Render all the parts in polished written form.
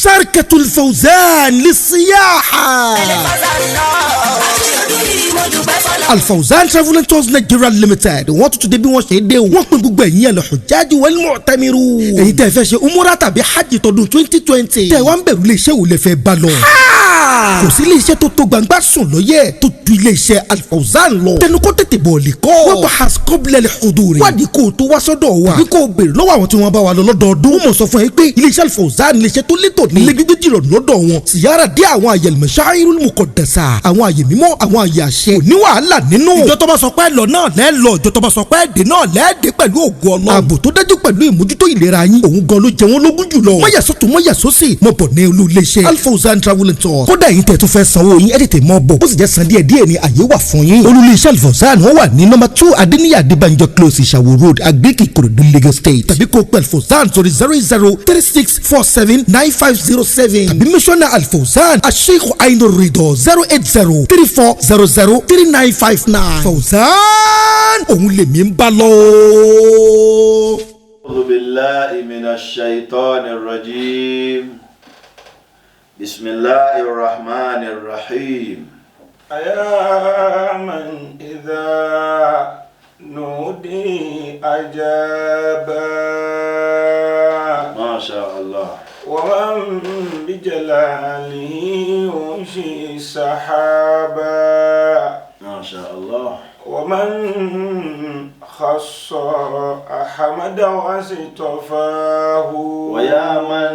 Sharkatul Fawzan lisiyaha. Alfawzan Travel and Tours Nigeria Limited, wọ́n tún ti dé bí wọ́n ṣe dé o. Wọ́n pín gbogbo ẹ̀yin al-hujjaj wal mu'tamirun. Èyí tẹ́ fẹ́ ṣe umura tàbí hajj tọdún 2020. Tẹ́ wá ń bẹ̀rù, iléeṣẹ́ wo lẹ fẹ́ bá lọ? Kò sí iléeṣẹ́ tó tó gbangba sùn lóye tó ju iléeṣẹ́ Alfawzan lọ. Tẹnu kó tètè bọ̀ lè kọ́. Wọ́n bá has qabla al-huduri. Wádìí kó o tó wá sọ́dọ̀ wa. Tàbí kó o béèrè lọ́wọ́ àwọn tí wọ́n bá wa lọ lọ́dọọdún. Wọ́n mọ̀ sọ fún ẹ pé iléeṣẹ́ Alfawzan, iléeṣẹ́ tó létò ní. Ilé gbígbé jìrọ̀ lọ́dọ̀ wọn. Siyara dé àwọn àyè al-masha'irul muqaddasa. Àwọn àyè mímọ́, àwọn àyè àṣẹ. Kò ní wàhálà nínú. Ìjọ tó bá sọ pé lọ náà lẹ́ lọ, ìjọ tó bá sọ pé dé náà lẹ́ẹ̀dẹ́ pẹ̀lú ògo Ọlọ́run. Ààbò tó dájú pẹ̀lú ìmójútó ìlera yín. Òun gan ló jẹ wọ́n lógún jùlọ. Mọ̀yà sọ́tún, mọ̀yà sósì. Mo bọ̀ ní olú iléeṣẹ́ Alfawzan Travel and Tours. Kódà yín tẹ̀ tó fẹ́ sanwó yín, ẹ tètè mọ́ bọ̀. Ó sì jẹ́ san díẹ̀ díẹ̀ ni, àyè wà fún yín. Olú iléeṣẹ́ Alfawzan, wọ́n wà ní number 2, Adeniyi Adebanjo Close, Ìṣàwó Road, Agric, Ìkòròdú, Lagos State. Tàbí kó pẹ̀ Alfawzan sórí 0036479507. Tàbí mísọ́nà Alfawzan, Asheikh Ainur Rido, 08034003959. Fawzan, òun lèmi ń bá lọ. أعوذ بالله من الشيطان الرجيم. بسم الله الرحمن الرحيم. أيا من إذا نودي أجاب. ما شاء الله. ومن بجلاله ينشي السحابا. ما شاء الله. ومن خص أحمد واصطفاه. ويا من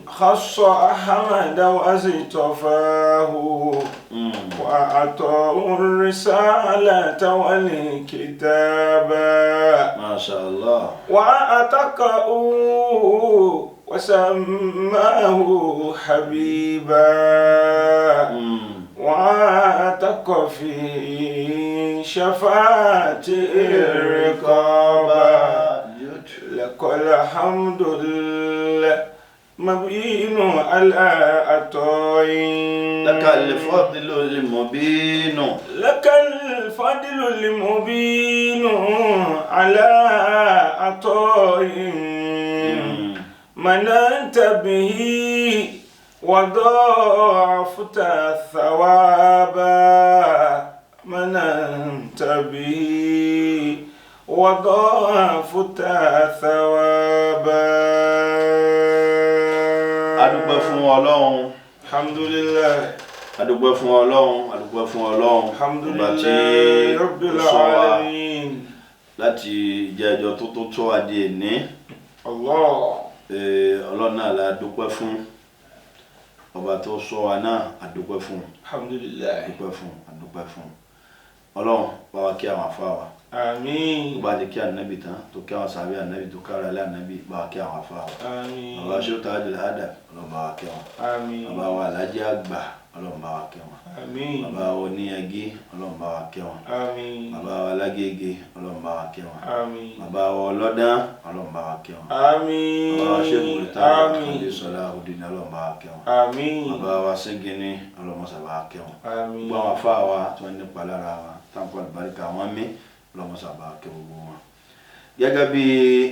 خص أحمد واصطفاه وأعطاه الرسالة والكتاب. ما شاء الله. وأعتقه وسماه حبيبا وعاتق في شفاعة الرقابة. لك الحمد المبين على عطائي. لك الفضل المبين. لك الفضل المبين على عطائي مننت به وضاعفت الثواب، مننت به وضاعفت الثواب. Adúpẹ́ fún Ọlọ́run. Alhamdulillah. Adúpẹ́ fún Ọlọ́run, adúpẹ́ fún Ọlọ́run. Ọba tí Alhamdulillah Rabbil ó sọ wa alamin. láti ìjẹ́jọ́ tó adé ní. Allah. Ọlọ́run náà la dúpẹ́ fún. Ọba tó sọ wa náà, adúpẹ́ fún. Alhamdulillah. Adúpẹ́ fún, adúpẹ́ fún. Ọlọ́run bá wa kí àwọn àfa wa. Àmín. Tó bá ti kí ànábì tán, tó kí àwọn sàbí ànábì, tó kára ilé ànábì, bá wa kí àwọn àfa wa. Àmín. Bàbá ṣé ó Tajul Adab, Ọlọ́run bá wa kí wọn. Àmín. Bàbá wa Alájí àgbà, Ọlọ́run bá wa kí wọn. Àmín. Bàbá wa oníyangí, Ọlọ́run bá wa kí wọn. Àmín. Bàbá wa Alágége, Ọlọ́run bá wa kí wọn. Àmín. Bàbá wa ọlọ́dán, Ọlọ́run bá wa kí wọn. Àmín. Bàbá wa Sheikh Murtada Àmín. Khalil Salahuddin, Ọlọ́run bá wa kí wọn. Àmín. Bàbá wa Ségini, Ọlọ́run sábà wa kí wọn. Àmín. Gbogbo àwọn afá wa tí wọ́n nípa lára wa, táwọn àlùbáríkà wọn mí, Ọlọ́run sábà wa kí gbogbo wọn. Gẹ́gẹ́ bí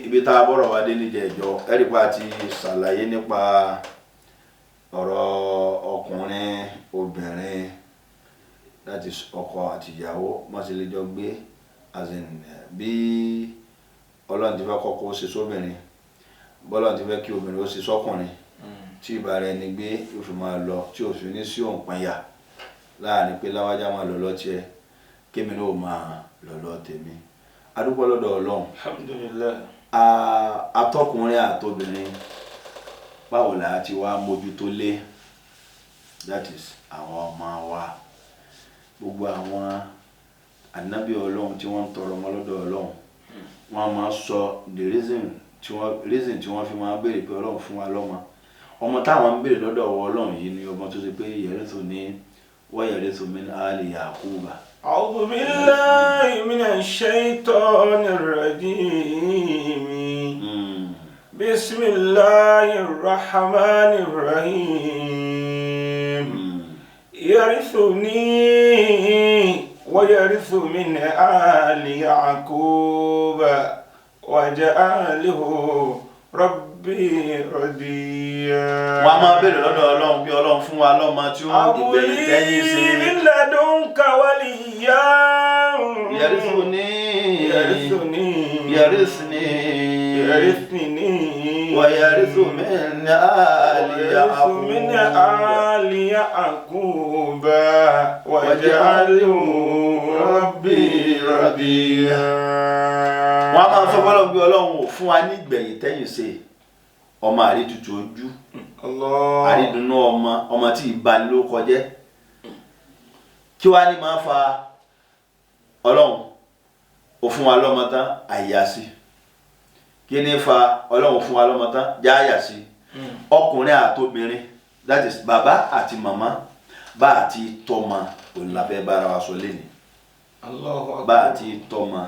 ibi tá a bọ̀rọ̀ wá dé níjẹ̀ẹ́jọ́, ẹ̀rí pa ti ṣàlàyé nípa ọ̀rọ̀ ọkùnrin, obìnrin, láti ọkọ àti ìyàwó wọ́n sì lè jọ gbé, as in, bí Ọlọ́run ti fẹ́ kọ́kọ́ ó ṣe sóbìnrin, bọ́lọ́run ti fẹ́ kí obìnrin ó ṣe sọ́kùnrin, tí ìbára ẹni gbé yóò fi máa lọ, tí ò fi ní sí òǹpinya láàrin pé láwájá máa lọ lọ tiẹ̀, kémi náà máa lọ lọ tèmi. A dúpẹ́ lọ́dọ̀ Ọlọ́run. Alhamdulillah. Atọ́kùnrin àtobìnrin, báwo la ti wá mójútó lé, that is àwọn ọmọ wa? Gbogbo àwọn ànábì Ọlọ́run tí wọ́n ń tọrọ ọmọ lọ́dọ̀ Ọlọ́run, wọ́n máa sọ the reason tí wọ́n fi máa béèrè pé Ọlọ́run fún wa lọ́mọ. Ọmọ táwọn ń béèrè lọ́dọ̀ ọwọ́ Ọlọ́run yìí ni ọmọ tó ṣe pé يرثني ويرث من آل يعقوب. أعوذ بالله من الشيطان الرجيم. بسم الله الرحمن الرحيم. يرثني ويرث من آل يعقوب واجعله رب ربي رضيا. Wọ́n á máa béèrè lọ́dọ̀ Ọlọ́run bí Ọlọ́run fún wa lọ́mọ tí ó ìgbẹ̀yìn tẹ́yìn sí. هب لي من لدنك وليا يرثني يرثني يرثني يرثني ويرث من آل ويرث من آل يعقوب واجعله ربي رضيا. Wọ́n á máa sọ fọlọ́run pé Ọlọ́run ò fún wa ní ìgbẹ̀yìn tẹ́yìn ṣe ọmọ àrítutù ojú Allah. Àrídùnnú ọmọ ọmọ tí ìbani ló kọjẹ́ kí wàá ní máa fa Ọlọ́run ò fún wa lọ́mọ tán àyà sí kí ní fa Ọlọ́run fún wa lọ́mọ tán jáàyà sí ọkùnrin àtobìnrin, that is bàbá àti màmá bá àti tọ́mọ òun la fẹ́ bára wa sọ lẹ́nu. Allahu akbar. Bá àti tọ́mọ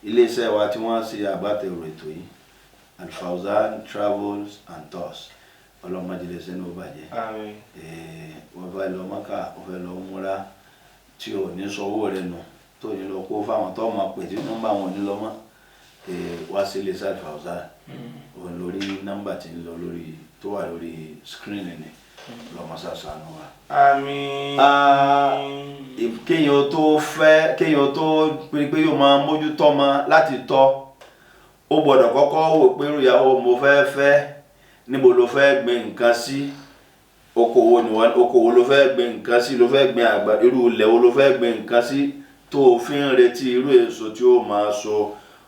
iléeṣẹ́ wa tí wọ́n ṣe agbátẹrù ètò yìí, Alfawzan Travels and Tours, ọlọ́mọdé iléeṣẹ́ náà ó bàjẹ́. Àmín. Wọ́n fẹ́ lọ Mọ́kà, wọ́n fẹ́ lọ múra tí ò ní sọ owó rẹ nù tó ní lọ kó fáwọn tó máa pè tí nọ́mbà wọn ò ní lọ mọ́, wá sí iléeṣẹ́ Alfawzan òun lórí nọ́mbà tí ń lọ lórí tó wà lórí screen ni lọ́mọṣáṣánú wa. Àmín. Kéèyàn tó fẹ́ kéèyàn tó pé pé yóò máa mójútó ọmọ láti tọ́ ó gbọ́dọ̀ kọ́kọ́ wò pé irú ìyàwó mo fẹ́ fẹ́ níbo ló fẹ́ gbin nǹkan sí okòwò ni wọ́n okòwò ló fẹ́ gbin nǹkan sí ló fẹ́ gbin àgbà irú ilẹ̀ wo ló fẹ́ gbin nǹkan sí tó o fi ń retí irú èso tí ó máa so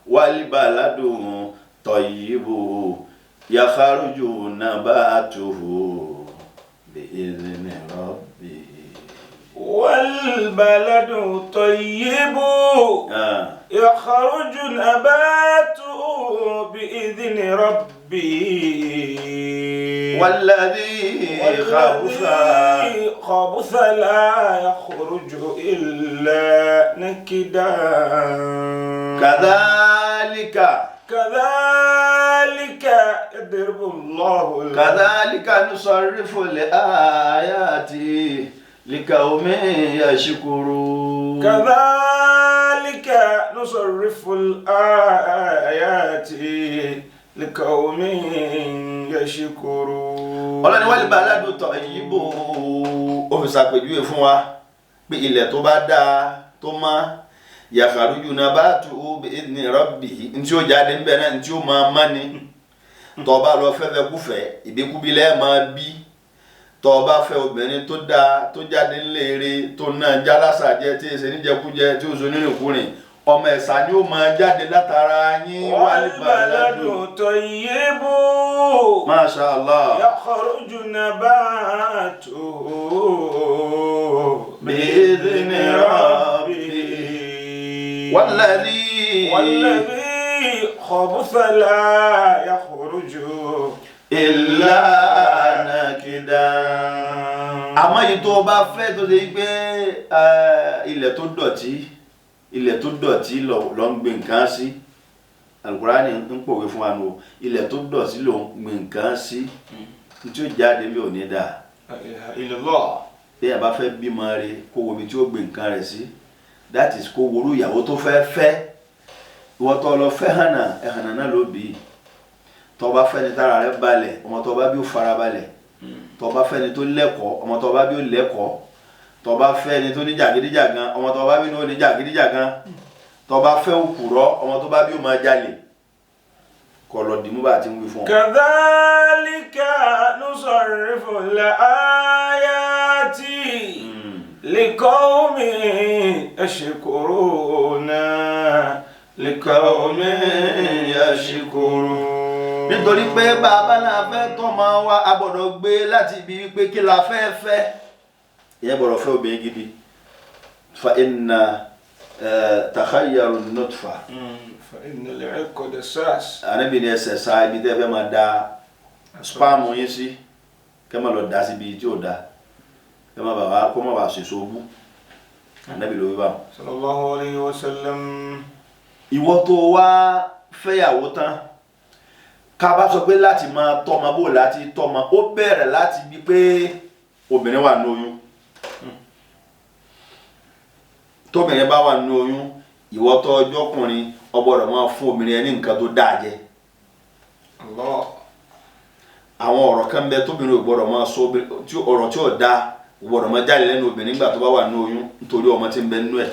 والبلد الطيب يخرج نباته بإذن ربه. والبلد الطيب يخرج نباته بإذن ربه. والذي خبث والذي خبث لا يخرج إلا نكدا. كذلك كذلك يضرب الله كذلك نصرف الآيات لقوم يشكرون. كذلك نصرف الآيات لقوم يشكرون. Ọlọ́ni والبلد الطيب ó fi ṣàpèjúwe fún wa pé ilẹ̀ tó bá dáa tó mọ́ يخرج نباته بإذن ربه ntí ó jáde ńbẹ náà ntí ó máa má ni tó bá lọ fẹ́fẹ́ kúfẹ́ ìbíkúbi lẹ́ẹ̀ máa bí tó bá fẹ́ obìnrin tó dáa tó jáde ńlẹ́ẹ̀rẹ́ tó náà jálásà jẹ tí èsè níjẹkújẹ tí ó so nínú ìkúrìn ọmọ ẹ̀sà ni ó máa jáde látara yín. والبلد الطيب ما شاء الله. يخرج نباته بإذن ربه. والذي والذي خبث لا يخرج إلا نكدا. Àmọ́ yìí tó o bá fẹ́ tó ṣe pé ilẹ̀ tó dọ̀tí lọ ń gbin nǹkan sí Alukurani ń pòwe fún wa nù ilẹ̀ tó dọ̀tí ló ń gbin nǹkan sí tí ó jáde mi ò ní dáa. لا إله إلا الله. Bí a bá fẹ́ bímọ rẹ̀ kó wo ibi tí ó gbin nǹkan rẹ̀ sí, that is kó worú ìyàwó tó fẹ́ fẹ́ ìwọ tó lọ fẹ́ hànà ẹ̀hànà náà ló bí tó bá fẹ́ ni tára rẹ̀ balẹ̀ ọmọ tó bá bí ó fara balẹ̀ tó bá fẹ́ ni tó lẹ́kọ̀ọ́ ọmọ tó bá bí ó lẹ́kọ̀ọ́ tó bá fẹ́ ni tó ní jàgídíjàgan ọmọ tó bá bí ó ní jàgídíjàgan tó bá fẹ́ òkùrọ́ ọmọ tó bá bí ó máa jalè kọ lọ dìímú bá ti ń wí fún ọ. كذلك نصرف الآيات لقوم يشكرون لقوم يشكرون. Nítorí pé bàbá náà fẹ́ tọ́mọ wa a gbọ́dọ̀ gbé láti ibi wípé kí la fẹ́ fẹ́ ìyẹn gbọ́dọ̀ fẹ́ obìnrin gidi فإن تخيروا النطفة. فإن العرق دساس. Ànábì ní ẹsẹ̀ sa ibi tẹ́ fẹ́ máa da sperm yín sí kẹ́ máa lọ da síbi tí ò da kẹ́ máa bàbá kó má bàa sèso bú Ànábì ló wí báwọn. صلى الله عليه وسلم. Ìwọ tó wá fẹ́yàwó tán ká bá sọ pé láti máa tọ́mọ bó láti tọ́mọ ó bẹ̀rẹ̀ láti bí pé obìnrin wà ní oyún tóbìnrin bá wà ní oyún ìwọ tó ọjọ́kùnrin ó gbọ́dọ̀ máa fún obìnrin yẹn ní nǹkan tó dáa jẹ. Allah. Àwọn ọ̀rọ̀ kan bẹ tóbìnrin ò gbọ́dọ̀ máa sọ, tí ọ̀rọ̀ tí ò dáa ò gbọ́dọ̀ máa jáde lẹ́nu obìnrin nígbà tó bá wà nínú oyún nítorí ọmọ tí ń bẹ nínú ẹ̀.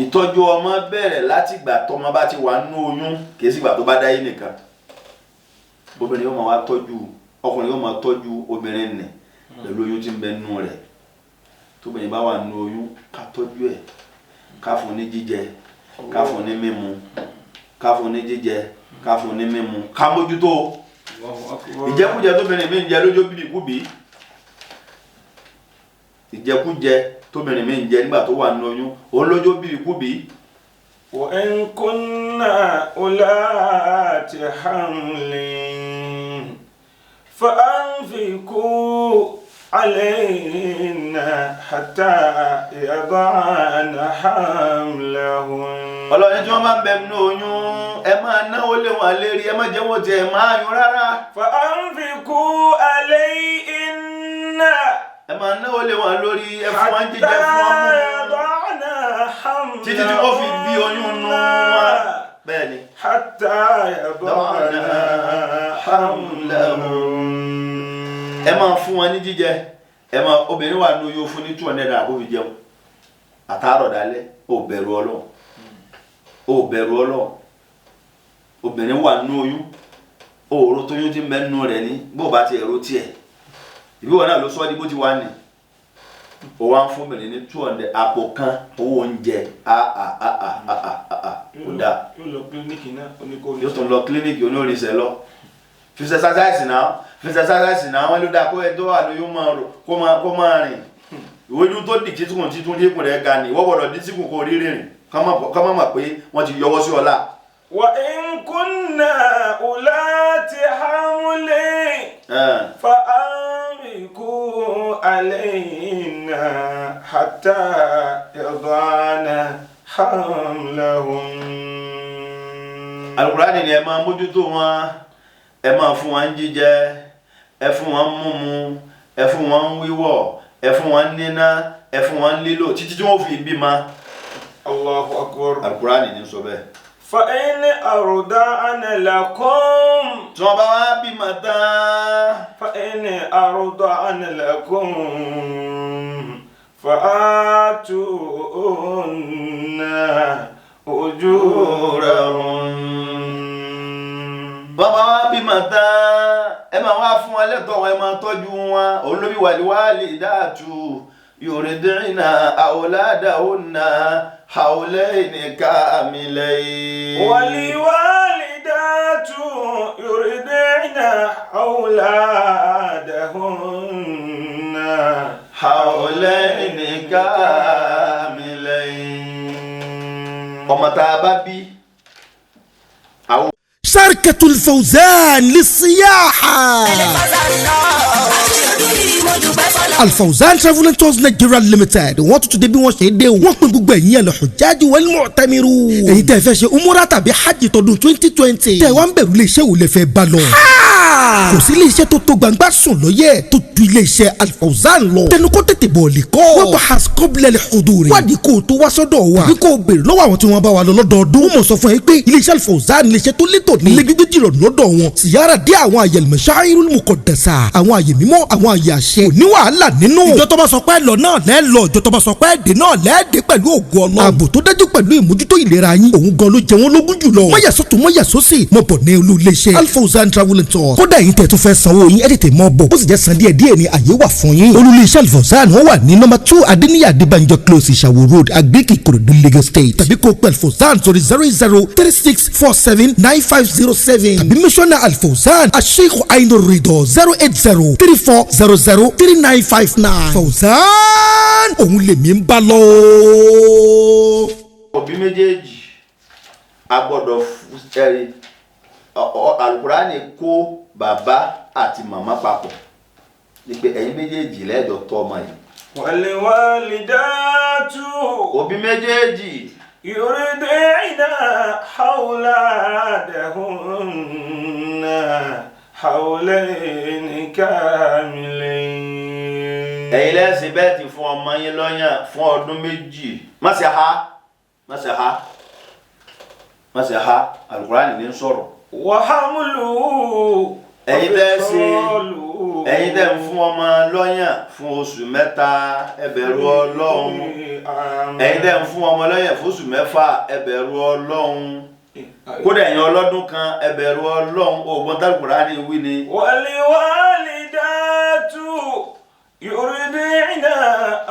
Ìtọ́jú ọmọ bẹ̀rẹ̀ láti ìgbà tọmọ bá ti wà nínú oyún, kì í sì ìgbà tó bá dáyé nìkan. Obìnrin yóò máa wá tọ́jú, ọkùnrin yóò máa tọ́jú obìnrin nì pẹ̀lú oyún tí ń bẹ nínú rẹ̀. Tóbìnrin bá wà nínú oyún, ká tọ́jú ẹ̀, ká fún ní jíjẹ, ká fún ní mímu, ká fún ní jíjẹ, ká fún ní mímu, ká mójútó. Ìjẹkújẹ tóbìnrin mi ń jẹ lójó bíbí, ìjẹkújẹ tóbìnrin mi ń jẹ nígbà tó wà nínú oyún òun lójó bíbí kúbi. Wa in kunna ulati hamlin fa anfiqu alayhinna hatta yada'na hamlahun. Ọlọ́run tí wọ́n máa ń bẹ nínú oyún ẹ máa náwó lé wọn lérí, ẹ má jẹ́ wọ́n tiẹ̀ máa yún rárá. Fa anfiqu alayhinna. Ẹ máa náwó lé wọn lórí, ẹ fún wọn jíjẹ, fún wọn mú títí tí wọ́n fi bí oyún nù wọn. Bẹ́ẹ̀ ni. Hatta yada'na hamlahun. Ẹ máa fún wọn ní jíjẹ, ẹ máa obìnrin wà nínú oyún fún ní 200 naira kó fi jẹun àtàárọ̀ dalẹ́. Ó bẹ̀rù Ọlọ́run, ó bẹ̀rù Ọlọ́run. Obìnrin wà nínú oyún, òòrùn tóyún ti ń bẹ nínú rẹ̀ ní bó bá ti ẹ̀rọ tiẹ̀ ìbí wọn náà ló sọ ọ́ di bó ti wà ní. Ó wá ń fún obìnrin ní 200 àpò kan owó oúnjẹ. Kò dáa. Yóò lọ kílíníkì náà, yóò tún lọ kílíníkì onírìnsẹ̀ lọ fi ṣẹṣáṣáìsì náà, fi ṣẹṣáṣáìsì náà. Wọn ló dáa kó ẹ tó wà lóyún máa rò kó máa rìn. Ìwé inú tó dì títún títún dínkù rẹ̀ ga ni ìwọ gbọ́dọ̀ dín síkùn kó rí rìn ká má mọ̀ pé wọ́n ti yọwọ́ sí ọlá. Wa in kunna ulati hamlin fa anfiqu alayhinna hatta yada'na hamlahun. Al-Qur'ani ni ẹ máa mójútó wọn, ẹ máa fún wọn jíjẹ, ẹ fún wọn mímu, ẹ fún wọn wíwọ̀, ẹ fún wọn níná, ẹ fún wọn lílò títí tí wọ́n fi bímọ. Allahu akbar. Al-Qur'ani ní sọ bẹ́ẹ̀. Fa in arda'na lakum. Tí wọ́n bá wá bímọ tán. Fa in arda'na lakum fa'atuhunna ujurahun. Bàbá wa bímọ tán, ẹ máa wá fún wọn lẹ́tọ̀ọ́ wọn, ẹ máa tọ́jú wọn. Olórí wàlíwàlí dáàtú yuridina awladahunna hawlayni kamilayn. Wàlíwàlídàtú yuridina awladahunna hawlayni kamilayn. Ọmọ tá a bá bí. شركة الفوزان للسياحة. Al-Fawzan Travel and Tours Nigeria Limited wọ́n tún ti dé bí wọ́n ṣe dé o. Wọ́n pín gbogbo ẹ̀yin al-hujjaj wal-mu'tamirun. Èyí tẹ́ fẹ́ ṣe umura tàbí hajj tọdún 2020. Tẹ́ wá ń bẹ̀rù iléeṣẹ́ wo lẹ fẹ́ bá lọ. Kò sí iléeṣẹ́ tó tó gbangba sùn lọ́yẹ̀ tó ju iléeṣẹ́ Al-Fawzan lọ. Tẹnu kó tètè bọ̀ lè kọ́. Wọ́n bá has kọ́bílẹ̀ lè hodore. Wádìí kó o tó wá sọ́dọ̀ wa. Tàbí kó o béèrè lọ́wọ́ àwọn tí wọ́n bá wa lọ lọ́dọọdún. Wọ́n mọ̀ sọ fún ẹ pé iléeṣẹ́ Al-Fawzan iléeṣẹ́ tó létò ní. Ilé gbígbé jìrọ̀ lọ́dọ̀ wọn. Siyara dé àwọn àyè al-masha'irul muqaddasa. Àwọn àyè mímọ́, àwọn àyè àṣẹ. Kò ní wàhálà nínú. Ìjọ tó bá sọ pé lọ náà lẹ́ lọ, ìjọ tó bá sọ pé dé náà lẹ́ dé pẹ̀lú ògo Ọlọ́run. Ààbò tó dájú pẹ̀lú ìmójútó ìlera yín. Òun gan ló jẹ wọ́n lógún jùlọ. Mọ̀yàsọ́tún mọ̀yàsọ́sì mọ̀ bọ̀ ní olú iléeṣẹ́ Al-Fawzan Travel and Tours. Kódà yín tẹ̀ tún fẹ́ sanwó yín, ẹ tètè mọ́ bọ̀. Ó sì jẹ́ san díẹ̀ díẹ̀ ni àyè wà fún yín. Olú iléeṣẹ́ Al-Fawzan wọ́n wà ní nọ́mbà 2 Adéníyì Adébánjọ Close, Ìṣàwó Road, Agric, Ìkòròdú, Lagos State. Tàbí kó pẹ̀ Al-Fawzan sórí 0036479507. Tàbí mísọ́nà Al-Fawzan Asheikh Ainur Rido 08034003959. Fawzan òun lèmi ń bá lọ. Òbí méjèèjì a gbọ́dọ̀ ẹ̀rí Al-Qur'ani kó bàbá àti màmá papọ̀ ní pé ẹ̀yin méjèèjì lẹ́ẹ̀dọ̀ tọ́ ọmọ yìí. Wal-walidatu. Òbí méjèèjì. Yuridina hawladahunna hawlayni kamilayn. Ẹ̀yin lẹ́sìn bẹ́ẹ̀ ti fún ọmọ yín lọ́yàn fún ọdún méjì. Má ṣe ha, má ṣe ha, má ṣe ha. Al-Qur'ani ní sọ̀rọ̀. Wa hamluhu. Ẹ̀yin bẹ́ẹ̀ ọmọ lọ́yàn fún oṣù 3, ẹ bẹ̀rù Ọlọ́run. Ẹ̀yin tẹ́ ń fún ọmọ lọ́yàn fún oṣù 6, ẹ bẹ̀rù Ọlọ́run. Kódà ẹ̀yin ọlọ́dún kan, ẹ bẹ̀rù Ọlọ́run. Ògbọ́n t'Al-Qur'ani wí ni. Wal-walidatu yurdi'na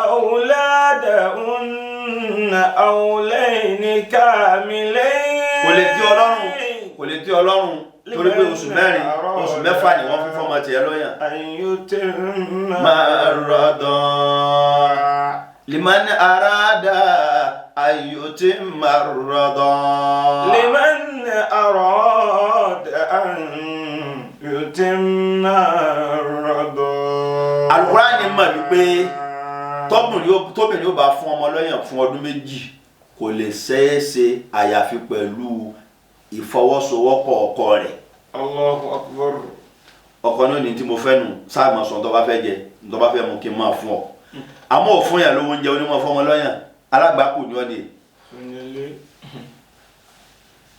awladahunna hawlayni kamilayni. Kò lè tí Ọlọ́run, kò lè tí Ọlọ́run, torí pé oṣù 4, oṣù 6 ni wọ́n fi fọ́mọ tiẹ̀ lọ́yàn. Máa rọ̀dán liman arada ayutimma rọ̀dán. Liman arada an yutimma rọ̀dán. Al-Qur'ani mọ̀ wípé tóbìnrin yóò bá fún ọmọ lọ́yàn fún ọdún 2, kò lè ṣeéṣe àyàfi pẹ̀lú ìfọwọ́sowọ́pọ̀ ọkọ rẹ̀. Allahu Akbar. Ọkọ náà ní tí mo fẹ́ nu sáà máa sọ tó bá fẹ́ jẹ, tó bá fẹ́ mu kí n máa fún ọ. Àmọ́ òfun yàn lówó oúnjẹ onímọ̀ fọmọ lọ́yàn, alágbàkù ni ọ́ ni.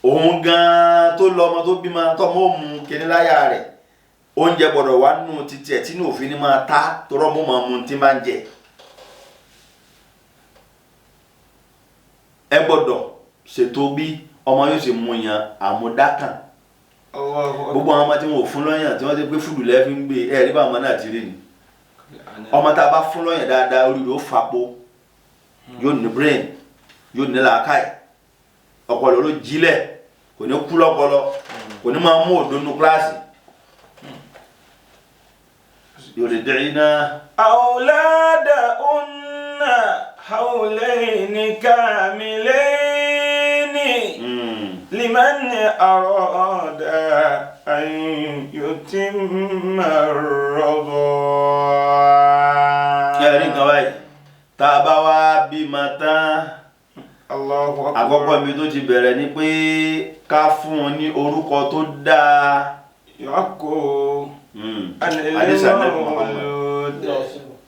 Òun gan-an tó lọ ọmọ tó bímọ tọmọ ó mu kíní láyà rẹ̀, oúnjẹ gbọ́dọ̀ wà nù títí ẹ̀ tí ní òfin ni máa ta torọ́ mọ́ máa mu tí máa ń jẹ. Ẹ gbọ́dọ̀ ṣètò bí ọmọ yóò ṣe mú yan àmúdákàn. Gbogbo àwọn ọmọ tí wọn ò fún lọ́yàn tí wọ́n ti pé fúdù lẹ́ẹ̀fi ń gbé ẹ̀ rí bá ọmọ náà ti rí ni. Ọmọ tá a bá fún lọ́yàn dáadáa, orí rẹ̀ ó fapò, yóò ní brain, yóò ní làákàyè, ọpọlọ ló jílẹ̀, kò ní kú lọ́pọlọ, kò ní máa mú òdo nínú kíláàsì. Yurdi'na awladahunna hawlayni kamilayni liman arada an yutimma ar-ridaa. Ẹ̀rí nǹkan báyìí, tá a bá wá bímọ tán, àkọ́kọ́ ibi tó ti bẹ̀rẹ̀ ni pé ká fún un ní orúkọ tó dáa. Yọkó al-mawlud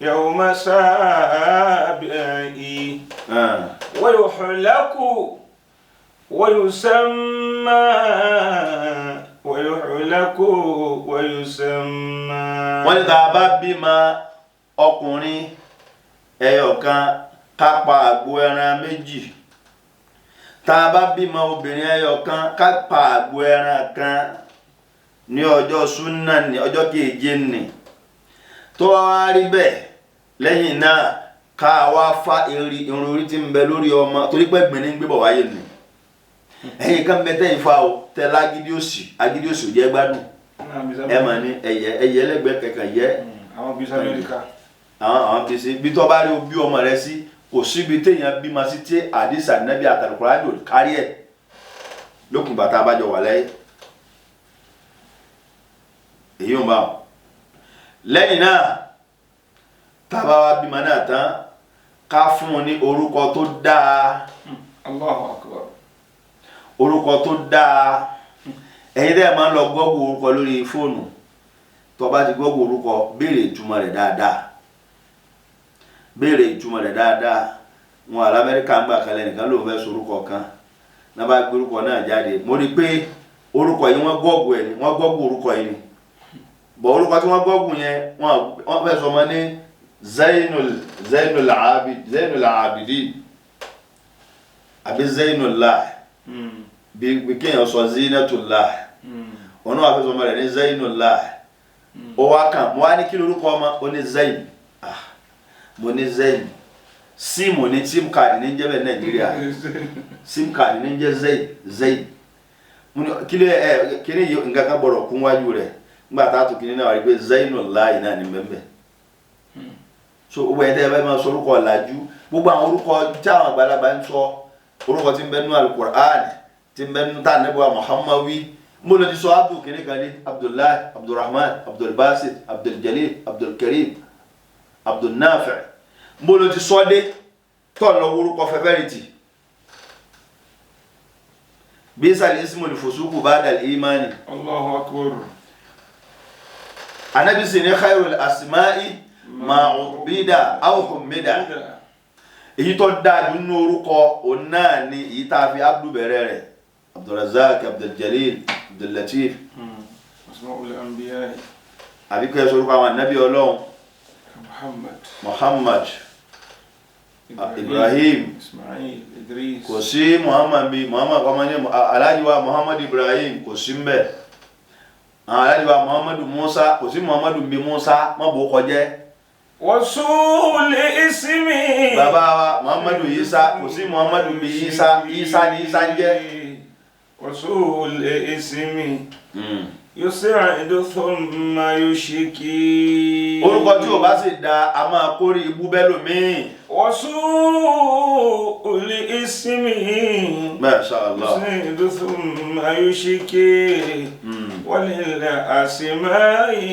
yawma sabi'i wa yuhlaku wa yusamma wa yuhlaku wa yusamma. Wọ́n ní tá a bá bímọ ọkùnrin ẹyọ kan, ká pa àgbo ẹran 2. Tá a bá bímọ obìnrin ẹyọ kan, ká pa àgbo ẹran kan ní ọjọ́ súnà ní ọjọ́ keje ní. Tó wá rí bẹ́ẹ̀, lẹ́yìn náà ká wá fa irun orí tí ń bẹ lórí ọmọ, torí pé gbìn ní gbé bọ̀ wáyé nù. Ẹ̀yin kan bẹ tẹ́yìn fa o, tẹ lágídí òsì, agídí òsì ò jẹ́ gbádùn. Ẹ mà ní ẹyẹ ẹyẹ ẹlẹ́gbẹ̀ẹ́ kẹ̀kẹ́ yẹ. Àwọn bíi Amẹ́ríkà. Àwọn bíi sí bí tọ́ bá rí bí ọmọ rẹ sí, kò síbi téèyàn bímọ sí tí àdìsá nẹ́bí àtàlùkùrá yóò kárí ẹ̀ lókun bàtà abájọ wà lẹ́yìn. Èyí ń bá wọn. Lẹ́yìn náà, tá a bá wá bímọ náà tán, ká fún un ní orúkọ tó dáa. Allahu Akbar. Orúkọ tó dáa. Ẹ̀yin dẹ́ máa ń lọ gọ́gù orúkọ lórí fóònù. Tó bá ti gọ́gù orúkọ, béèrè ìtumọ̀ rẹ̀ dáadáa. Béèrè ìtumọ̀ rẹ̀ dáadáa. Wọn àlọ́ Amẹ́ríkà ń gbà kalẹ̀ nìkan ló fẹ́ sorúkọ kan. Náà bá gbé orúkọ náà jáde, mo rí i pé orúkọ yìí wọ́n gọ́gù ẹ̀ ni, wọ́n gọ́gù orúkọ yìí ni. Bọ̀ orúkọ tí wọ́n gọ́gù yẹn, wọ́n fẹ́ sọ ọmọ ní Zainul Abidin àbí Zainullah, bí kéèyàn sọ Zinatullah. Òun náà wà fẹ́ sọ ọmọ rẹ̀ ní Zainullah. Ó wá kàn, mo wá ní kí lorúkọ ọmọ, ó ní Zain. Mo ní Zain. Síìmù ní sim card ní jẹ́ bẹ́ẹ̀ Nàìjíríà. Sim card ní jẹ́ Zain, Zain. Mo ní kí ló ẹ kí ni nǹkan kan gbọ́dọ̀ kún wájú rẹ̀. Nígbà tá a tó kí ni náà wà rí pé Zainullah náà ní bẹ́ẹ̀ bẹ́ẹ̀. So gbogbo ẹ̀ tẹ́ ẹ bá máa sọ orúkọ ọ̀làjú, gbogbo àwọn orúkọ tí àwọn àgbàlagbà ń sọ, orúkọ tí ń bẹ nínú Al-Qur'an, tí ń bẹ nínú tá ànábì wa Muhammad wí. Mo lọ ti sọ Abdul kìíní kan ní Abdullahi, Abdulrahman, Abdulbasit, Abduljalil, Abdulkarim, Abdulnafi. Mo lọ ti sọ dé tọ́ lọ orúkọ fẹ́fẹ́rìtì. Bisa al-ismu al-fusuqu ba'da al-imani. Allahu Akbar. Anabi sì ní khairul asma'i ma ubida aw humida. Èyí tó dáa jù nínú orúkọ òun náà ni èyí tá a fi Abdu bẹ̀rẹ̀ rẹ̀, Abdulrazak, Abduljalil, Abdullatif. Asma'ul anbiya. Àbí kẹ́ ẹ sọ orúkọ àwọn ànábì Ọlọ́run. Muhammad, Ibrahim, Ismail, Idris. Kò sí Muhammad bíi Muhammad ọmọ ní Alhaji wa Muhammad Ibrahim kò sí mbẹ. Alhaji wa Muhammadu Musa kò sí Muhammadu bíi Musa má bò kọjẹ. Wasul ismi. Bàbá wa Muhammadu Isa kò sí Muhammadu bíi Isa, Isa ni Isa ń jẹ́. Wasul ismi. Yusidu thumma yushiki. Orúkọ tí o bá sì da a máa kórè ibú bẹ́ẹ̀ lómi. Wasul ismi. Masha Allah. Yusidu thumma yushiki. Walil asma'i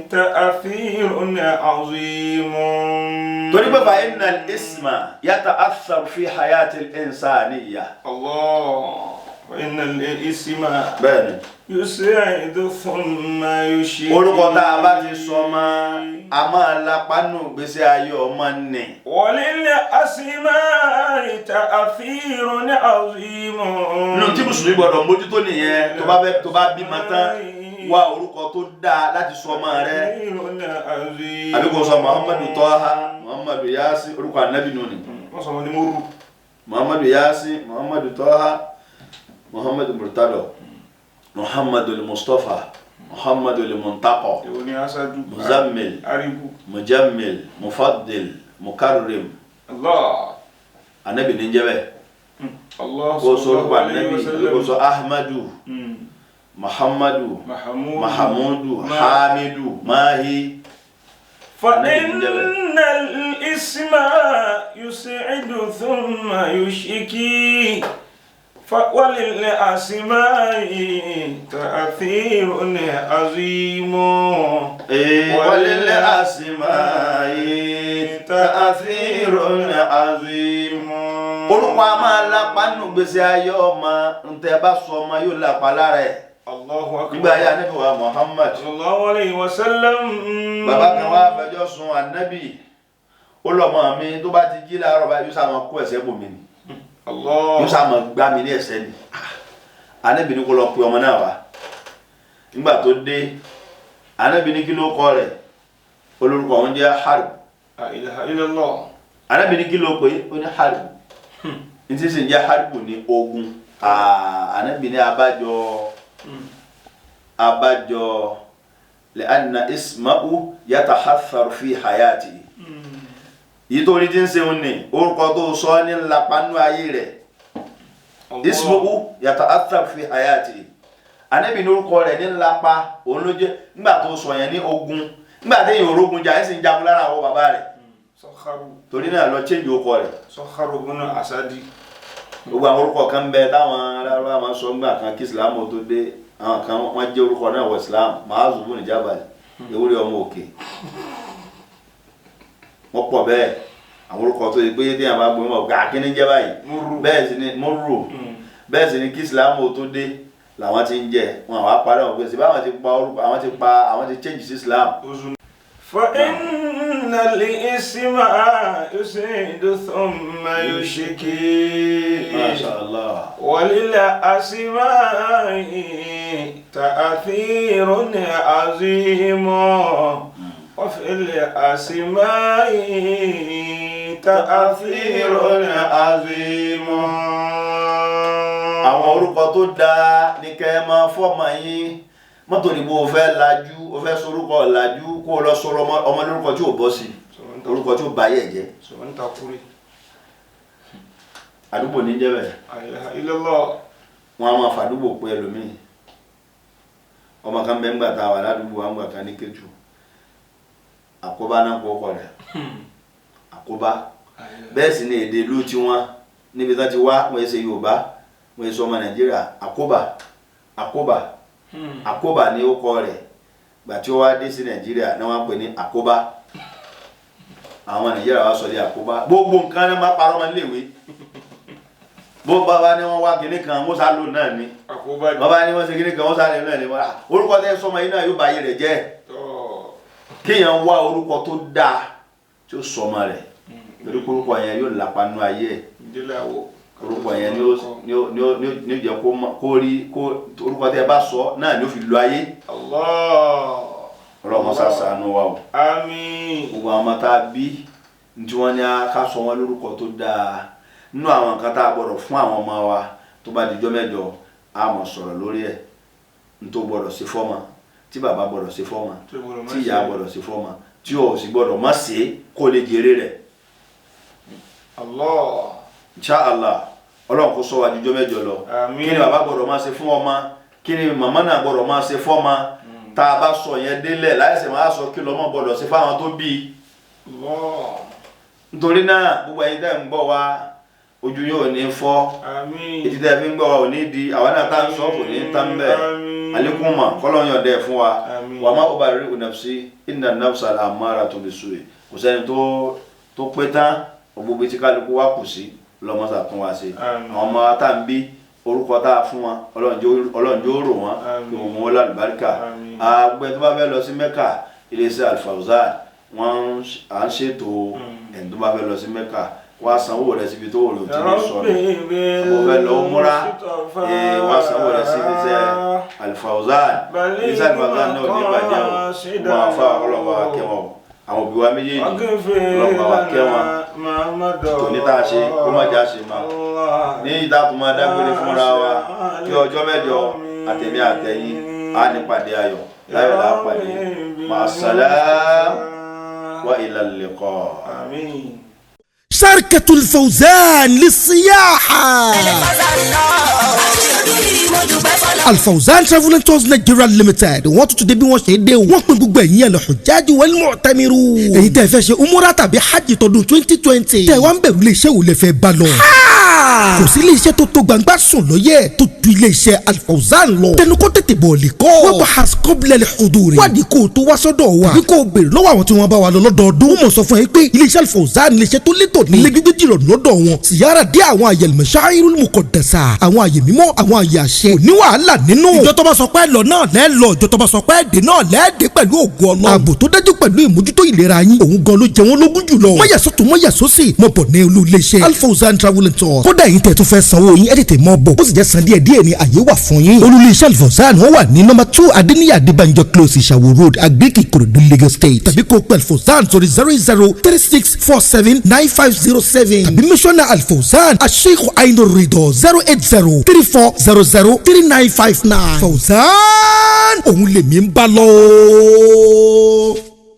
ta'athirun azimun. Torí pé fa innal isma yata'athar fi hayatil insaniyya. Allah. Innal isma. Bẹ́ẹ̀ni. Yusidu thumma yushiki. Orúkọ tá a bá ti sọ ma a máa lapa nù gbèsè ayé ọmọ nì. Walil asma'i ta'athirun azimun. Nínú tí mùsùlùmí gbọdọ̀ mójútó nìyẹn, tó bá fẹ́ tó bá bímọ tán wá orúkọ tó dáa láti sọ ọmọ rẹ. Àbí kò sọ Muhammadu Tọ́ha, Muhammadu Yasi, orúkọ ànábì nù ni. Wọ́n sọ wọn ní Mórú. Muhammadu Yasi, Muhammadu Tọ́ha, Muhammadu Murtado, Muhammadu Mustapha, Muhammadu Muntaqo, Muzammil, Mujammil, Mufaddil, Mukarrim. Allah. Anabi ní jẹ́ bẹ́ẹ̀. Allah. Kò sọ orúkọ anabi, kò sọ Ahmadu, Muhammadu, Mahamudu, Hamidu, Mahi. Fa innal isma yusidu thumma yushiki. Walil asma'i ta'athirun azimun. Walil asma'i ta'athirun azimun. Orúkọ a máa lápá nù gbèsè ayé ọmọ, ntẹ bá sọ ọmọ yóò lápá lára ẹ̀. Allahu akbar. Nígbà ayé Ànábì wa Muhammad. Sallallahu alayhi wa sallam. Bàbá kan wá fẹjọ́ sùn Ànábì. Ó lọ́mọ mi tó bá ti jí láàárọ̀ báyìí yóò sá máa kó ẹ̀sẹ̀ bò mí ni. Yóò sá máa gbá mi ní ẹsẹ̀ ni. Ànábì ní kó lọ pe ọmọ náà wá. Nígbà tó dé, Ànábì ní kí ló kọ rẹ̀? Olórúkọ òun jẹ́ Harb. La ilaha illallah. Ànábì ní kí ló pé? Ó ní Harb. Ní tí sì ń jẹ́ Harb ní ogun. Ànábì ní abájọ li'anna ismahu yatahatharu fi hayati. Yìí tó ní tí ń seun ní orúkọ tó sọ ní ńlapa nú ayé rẹ̀. Ismuhu yata'athar fi hayati. Ànábì ní orúkọ rẹ̀ ní ńlapa òun ló jẹ́ nígbà tó sọ yẹn ní ogun. Nígbà téèyàn orógun jà ẹ̀ sì ń jagun lára àwọn bàbá rẹ̀. Torí náà lọ change orúkọ rẹ̀. Sakharu bin Asadi. Gbogbo àwọn orúkọ kan bẹ táwọn aráàlú máa sọ ńgbà kan kí Islam tó dé. Àwọn kan wọ́n jẹ́ orúkọ náà wọ Islam. Ma'azu bin Jabal, ewúrẹ́ ọmọ òkè. Wọ́n pọ̀ bẹ́ẹ̀. Àwọn orúkọ tó yẹ pé téèyàn bá gbé wọn gbà kí ni jẹ́ báyìí. Bẹ́ẹ̀ sì ni Murru. Bẹ́ẹ̀ sì ni kí Islam tó dé làwọn ti ń jẹ. Wọn àwọn apárẹ́ wọn pé sí báwọn ti pa orúkọ àwọn ti pa àwọn ti change sí Islam. Fa innal isma yusidu thumma yushiki. Masha Allah. Walil asma'i ta'athirun azimun. Wa fil asma'i ta'athirun azimun. Àwọn orúkọ tó dáa ní kẹ́ ẹ máa fọ́mọ yín. Mọ́tò ní bó o fẹ́ lajú, o fẹ́ sorúkọ lajú kó o lọ sọ̀rọ̀ ọmọ lórúkọ tí ò bọ́ sí, orúkọ tí ò bá yẹ̀ jẹ́. Àdúgbò ní jẹ́ bẹ́ẹ̀. Wọ́n á máa fàdúgbò pé ẹlòmíì. Ọmọ kan bẹ́ẹ̀ ń gbà tá a wà ládùúgbò wa ń gbà kan ní Kétu. Àkóbá náà kó kọ rẹ̀. Àkóbá. Bẹ́ẹ̀ sì ni èdè ìlú tiwọn níbi tá ti wá wọ́n ṣe Yorùbá, wọ́n ṣe ọmọ Nàìjíríà. Àkóbá, àkóbá, àkóbá ni ó kọ rẹ̀. Gbà tí ó wá dé sí Nàìjíríà náà wọ́n pè ní àkóbá. Àwọn Nàìjíríà wá sọ ní àkóbá. Gbogbo nǹkan ní máa parọ́ máa léwe. Bó bá ní wọ́n wá kinní kan, wọ́n sá lò náà ni. Wọ́n bá ní wọ́n ṣe kinní kan, wọ́n sá lò náà ni. Orúkọ tẹ́ sọmọ yìí náà yóò bá ayé rẹ̀ jẹ́. Kéèyàn wá orúkọ tó dáa tí ó sọmọ rẹ̀. Torí orúkọ yẹn yóò lápá nú ayé ẹ̀. Orúkọ yẹn ni ó jẹ́ kó rí orúkọ tẹ́ bá sọ náà ni ó fi lo ayé. Ọlọ́run sá ṣàánú wa o. Àmín. Gbogbo àwọn ọmọ tá a bí tí wọ́n ní ká sọ wọn lórúkọ tó dáa nínú àwọn nǹkan tá a gbọ́dọ̀ fún àwọn ọmọ wa tó bá dijọ́ mẹ́jọ a mọ̀ sọ̀rọ̀ lórí ẹ̀ n tó gbọ́dọ̀ ṣe fọ́mọ tí bàbá gbọ́dọ̀ ṣe fọ́mọ tí ìyá gbọ́dọ̀ ṣe fọ́mọ tí o sì gbọ́dọ̀ má ṣe kó lè jèrè rẹ̀. Allah. Insha Allah Ọlọ́run kó sọ wa dijọ́ mẹ́jọ lọ. Kí ni bàbá gbọ́dọ̀ máa ṣe fún ọmọ, kí ni màmá náà gbọ́dọ̀ máa ṣe fọ́mọ, tá a bá sọ yẹn délẹ̀ láìsẹ̀ máa sọ kí lọ́mọ gbọ́dọ̀ ṣe fáwọn tó bí i. Nítorí náà gbogbo ẹ̀yin tẹ́ ń gbọ́ wa ojú yóò ní fọ́, etí tẹ́ fi ń gbọ́ wa ò ní di, àwa náà tá ń sọ kò ní tán bẹ́ẹ̀. Àlékún mọ̀ kọ́lọ́n yọ̀ǹda ẹ̀ fún wa. Wà má ubari'u nafsi inna nafsa la'ammaratun bis-su'i. Kò sẹ́ni tó pé tán, gbogbo etí kálukú wa kù sí lọ́mọ́sà tún wa ṣe. Àwọn ọmọ tá ń bí orúkọ tá a fún wọn Ọlọ́run jọ̀ọ́ rò wọ́n kí òun wọn lálùbáríkà. Àgbẹ̀ tó bá fẹ́ lọ sí Mẹ́kà, iléeṣẹ́ Al-Fawzan wọ́n à ń ṣètò ẹni tó bá fẹ́ lọ sí Mẹ́kà wá sanwó rẹ̀ síbi tó wòlò tí ní sọnù. Mo fẹ́ lọ múra wá sanwó rẹ̀ síbi iṣẹ́ Al-Fawzan. Iléeṣẹ́ Al-Fawzan náà ní ìbàjẹ́ o. Wọ́n á fa ọlọ́wọ́ akẹ́wọ̀n o. Àwọn òbí wa méjèèjì ọlọ́pàá wa kẹ́ wọn. Tòní tá a ṣe kó má já ṣe máa ní ìdàkùn máa dágbére fúnra wa kí ọjọ́ mẹ́jọ àtẹ̀mí àtẹ̀yìn á nípàdé ayọ̀ láyọ̀ lápàdé. Ma'assalam wa ilal liqa. Àmín. شركة الفوزان للسياحة. Al-Fawzan Travel and Tours Nigeria Limited wọ́n tún ti dé bí wọ́n ṣe dé o. Wọ́n pín gbogbo ẹ̀yin al-hujjaj wal-mu'tamirun. Èyí tẹ́ fẹ́ ṣe umura tàbí hajj tọdún 2020. Tẹ́ wá ń bẹ̀rù iléeṣẹ́ wo lẹ fẹ́ bá lọ. Kò sí iléeṣẹ́ tó tó gbangba sùn lọ́yẹ̀ tó ju iléeṣẹ́ Al-Fawzan lọ. Tẹnukọ́ tètè bọ̀ lè kọ́. Wọ́n bá has kọ́bílẹ̀ lè wádìí kó o tó wá sọ́dọ̀ wa. Tàbí kó o béèrè lọ́wọ́ àwọn tí wọ́n bá wa lọ lọ́dọọdún. Wọ́n mọ̀ sọ fún ẹ pé iléeṣẹ́ Al-Fawzan iléeṣẹ́ tó létò ní. Ilé gbígbé jìrọ̀ lọ́dọ̀ wọn. Siyara dé àwọn àyè al-masha'irul muqaddasa. Àwọn àyè mímọ́, àwọn àyè àṣẹ. Kò ní wàhálà nínú. Ìjọ tó bá sọ pé lọ náà lẹ́ lọ, ìjọ tó bá sọ pé dé náà lẹ́ dé pẹ̀lú ògo Ọlọ́run. Ààbò tó dájú pẹ̀lú ìmójútó ìlera yín. Òun gan ló jẹ wọ́n lógún jùlọ. Mọ̀yàsọ́tún mọ̀yàsọ́sì mọ̀ bọ̀ ní olú iléeṣẹ́ Al-Fawzan Travel and Tours. Kódà yín tẹ̀ tó fẹ́ sanwó yín ẹ tètè mọ́ bọ̀. Ó sì jẹ́ san díẹ̀ díẹ̀ ni àyè wà fún yín. Olú iléeṣẹ́ Al-Fawzan wọ́n wà ní nọ́mbà 2 Adéníyì Adébánjọ Close, Ìṣàwó Road, Agric, Ìkòròdú, Lagos State. Tàbí kó pẹ̀ Al-Fawzan sórí 0036479507. Tàbí mísọ́nà Al-Fawzan Asheikh Ainur Rido 08034003959. Fawzan òun lèmi ń bá lọ.